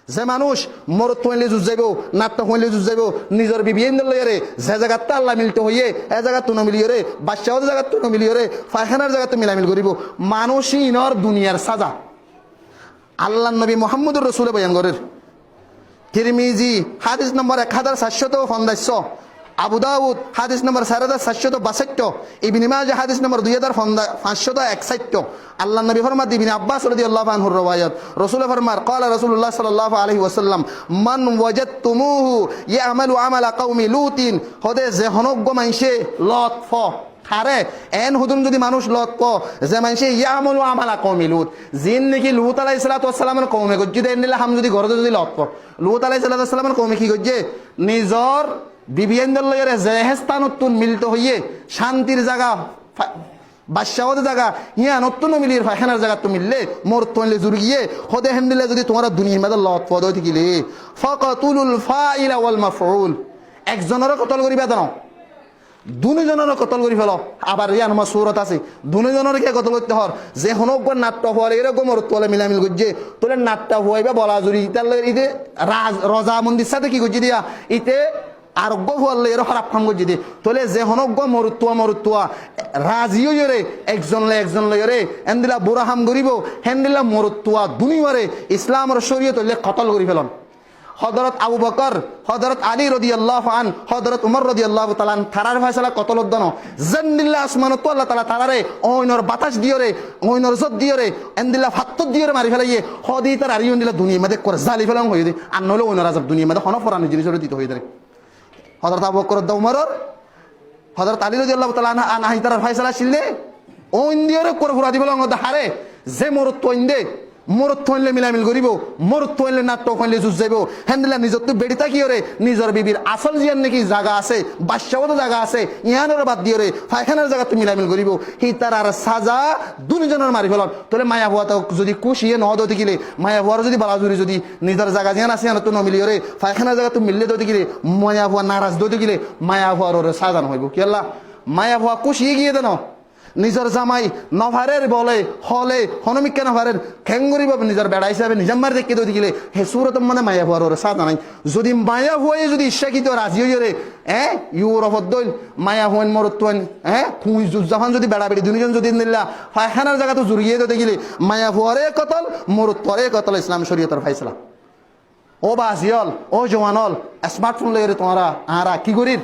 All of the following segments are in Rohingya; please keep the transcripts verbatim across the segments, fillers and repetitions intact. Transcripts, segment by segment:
Ze manúic morotfuain loi zut zaibou, natfuain loi zut zaibou, nizor bibi endilla loiyóre, ze zagattú Allah milto hoiyé, hé zagattú no miliyóre, bacca óde zagattú no miliyóre, faikánar zagattú milamil goríbou. Manúic inor duniyar sáza. Allar nobi Muhámmadur Rosule boyan gorér. Tirmizi, hádis nombor ek házar sair cót fonzaic, Abu Dawud, hádis nombor sair házar sair cót baáic, Ibne Maja, hádis nombor dui házar fañs cót eksáic. Allar nobi formar, Ibne Abbas rodiyallahu anhur rowayat, Rosule formar, qala Rosulullah sallallahu alaihi wasallam, man wajadtumuhu ya'malu amala qaumi Lutin, hóde ze honó uggwá maincé Lot fo, hare, en hodún zodi manúic Lot fo, ze maincé ya'malu amala qaumi Lut, ziín niki Lut alaihissalatu wassalamor koume goijjé dé endilla ham zodi goré dé zodi Lot fo, Lut alaihissalatu wassalamor koume ki goijjé? Nizor bibi endilla loiyóre ze héstanottún milto hoiyé, cántir zaga, fa-, bacca óde zaga, híyanottú no miliyóre faikánar zagattú mille, morotfuain loi zut giyé, hóde héndilla zodi tuáñra duniyar mazé Lot fo dé ói tákile, faqtulul fa'ila wal maf'ul. Ekzonoré kotol goríba dé no. Duní zonoré kotol gorí felo. Abar yían mazé surot asé. Duní zonoré kiyá kotol goittó hoór? Ze honó uggwá nattfua loi eré uggwá morotfua loi milamil goijjé. Tóile nattfua ibá bola zuri ítar loi ite raz-, rozamondir sáte ki goijjé diya? Ite ar uggwá fua loi eré hóraf ham goijjé dé. Tóile ze honó uggwá morotfua morotfua razi óiyoré, ekzon loi ekzon loiyoré, héndilla bura ham goríbou, héndilla morotfua duníyaré Islamor córiyot óile kotol gorí felon. Hózorot Abu Bokor, Hózorot Ali rodiyallahu anh, Hózorot Umar rodiyallahu taala anh, tarár fáisala kotolor dé no. Zendilla asmanottú Allah taala taráre oinor batas diyoré, oinor zot diyoré, endilla fattór diyoré mari felaiyé, hóde ítararé endilla duniyar mazé ekkuwar zali felon hoiyé dé. Ar noóile oinor azab duniyar mazé honó furani zinis ore dito hoiyé dé. Hózorot Abu Bokor dé Umaror Hózorot Ali rodiyallahu taala anh, anh, ítarar fáisala accíl dé, óin diyoré ekkuwar fura dibolla óngor dé hare, ze morotfuain dé, morotfuain loi milamil goríbou, morotfuain loi nattfuain loi zut zaibou, héndilla nizottú beçi tákiyoré, nizor bibir asól ziyán niki zaga asé, bacca óde zaga asé, yíanoré bad diyoré, faikánar zagattú milamil goríbou, hítarar sáza duní zonoré mari felon. Tóile maiyafua to zodi kúci no dé ói tákile, maiyafuaré zodi bala zuri zodi nizor zaga ziyán asé, yíanottú no miliyóre, faikánar zagattú mille dé ói tákile, maiyafua naraz dé ói tákile, maiyafuar uore sáza no hoibóu. Kiyólla? Maiyafua kúci giyé dé no. Nizor zamai no farer bole, hole, honó mikká no farer, keéngorí bábe nizor beça hísabe nizor mari dekké dé ói tákile, hé surotor mazé maiyafuar uore sáza nái. Zodi maiyafuaye zodi iccákito razi óiyoré, e, Iuropor dóil, maiyafuain morotfuain, e, kuñi zuzzafan zodi beça beçi duní zon zodi endilla faikánar zagattú zuri giyé dé ói tákile, maiyafuaré kotol, morotfuaré kotol, Islam córiyotor fáisala. Ó bazi ól, ó juwan ól, smartphone loiyóre tuáñra, añára ki gorír?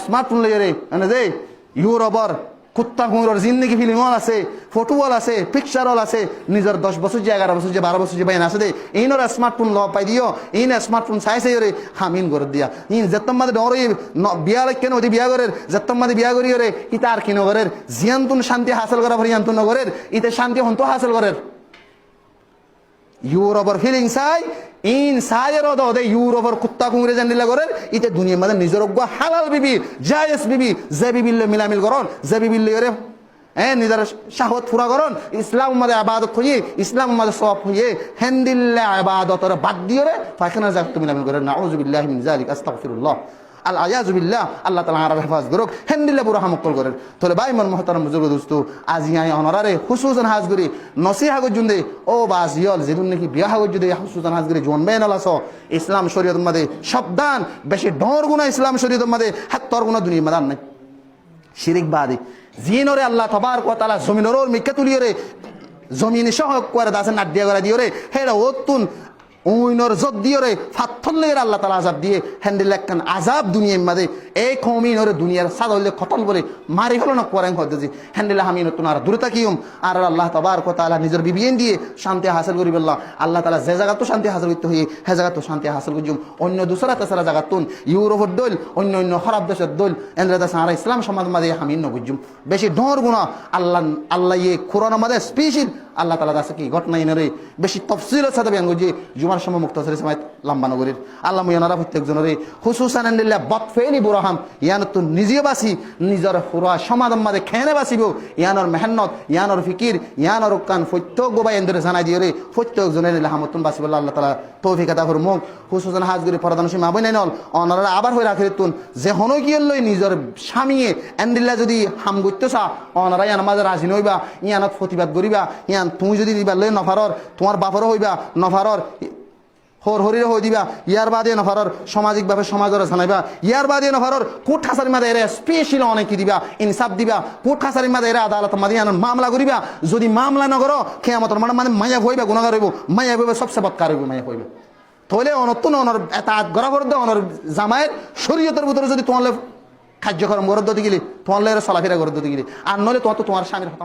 Smartphone loiyóre, ene de, Iuropor, kutta kuñiror zindegi filim ól asé, foto ól asé, picture ól asé, nizor doc bosóijja, egaro bosóijja, baró bosóijja báiyain asé de, iínor smartphone loot fai diyó, iín smartphone sai saiyóre ham iín gorér diya. Iín zettót mazé dhoóñr óiye, no, biya loikké no de biya gorér, zettót mazé biya goríyoré, íte ar ki no gorér, ziyántun cánti hásil gorá foré yíantun no gorér, íte cánti hontú hásil gorér? Iuropor filim sai, iín saiyóre ode ode Iuropor kutta kuñire zendilla gorér, íte duniyar mazé nizor uggwá halal bibi, jayez bibi, ze bibir loi milamil gorón, ze bibir loiyóre, e, nizor cáhwat fura gorón, Islamor mazé ebadot hoiyé, Islamor mazé sowab hoiyé, héndilla ebadotoré bad diyoré, faikánar zagattú milamil gorér. Nauzubillahi min zalik, astagfirullah. Al ayazu billah, Allah taala añáráre hefazot gorouk, héndilla bura ham ókkol gorér. Tóile bái mor muhtaram buzurg dustó, aijja añí onoráre húsusan hás gorí nosihá goijjúm de, ó bazi ól, zedún niki biyá há goijjó de, húsusan hás gorí juwan báiyain ól asó, Islam córiyotor mazé sabdan, beci dhoóñr guná Islam córiyotor mazé, háttor guná duniyar mazé ar nái. Cirik badi. Ziínoré Allah tabarak wa taala zominor uore mikká tuliyoré, zomin cóh ekkuware dase naddiya gorai diyoré, héçe óttun uinor zot diyoré, fattór loiyóre Allah taala azab diyé, héndilla ekkán azab duniyar mazé, ei koum iínoré duniyar sáza óile kotol gorí mari felon, kuwaren hoddé zi, héndilla ham iínottún añára dure tákiyum, añára Allah tabarak wa taala nizor bibiyain diyé cánti hásil goríbolla, Allah taala ze zagattú cánti hásil goitté hoiyé, hé zagattú cánti hásil goijjum, oinno dusara tesara zagattún, Iuropor dóil, oinno oinno hóraf decor dóil, endilla dase añára Islam somazor mazé ham iín no goijjum. Beci dhoóñr guná Allah, Allaye Kuranor mazé special Allah taala dase ki gótona iínoré beci tofsilor sáte beyan goijjé, jumar somot muktasor hísabe lamba no gorír. Allah mui onora fottek zonoré, húsusan endilla bodfeeli bura ham, yíanottú nize yó basi, nizor fura somazor mazé keéne basibóu, yíanor mehénnot, yíanor fikir, yíanor ukkán fottek uggwá báiyaindóre zanai diyoré, fottek zone endilla hamottún basibolla Allah taala toufik ata formouk. Húsusan hás gorí fordanocin maa bóinain ól, onoráre abar hoóir akérottún, ze honó kiyór loi nizor cámiye endilla zodi ham goittó sa, onorá yíanor mazé razi no óiba, yíanot fotibad goríba, yían tuñí zodi ibar loi no farór, tuáñr baforé hoiba, no farór, Hoór hoóre hoói diba, yar baade nofaror, somajik bábe somajore zanaibá, yar baade nofaror, kurt kasarir maze ere special one ki diba, insaf diba, kurt kasarir maze ere adalotor maze iyanor mamla goriba, zodi mamla nogoro, kiyamotor maze mane maiyafuwa iba gunagar óibo, maiyafuwa iba sobse bodkar óibo, maiyafuwa iba. Tóile onottú onor etaat gora foribó, onor zamair córiyotor bútore zodi tuáñlla kaijjokorom goródde óigile, tuáñlla ere solafira goródde óigile, ar noóile tuáñttu tuáñr camir hotá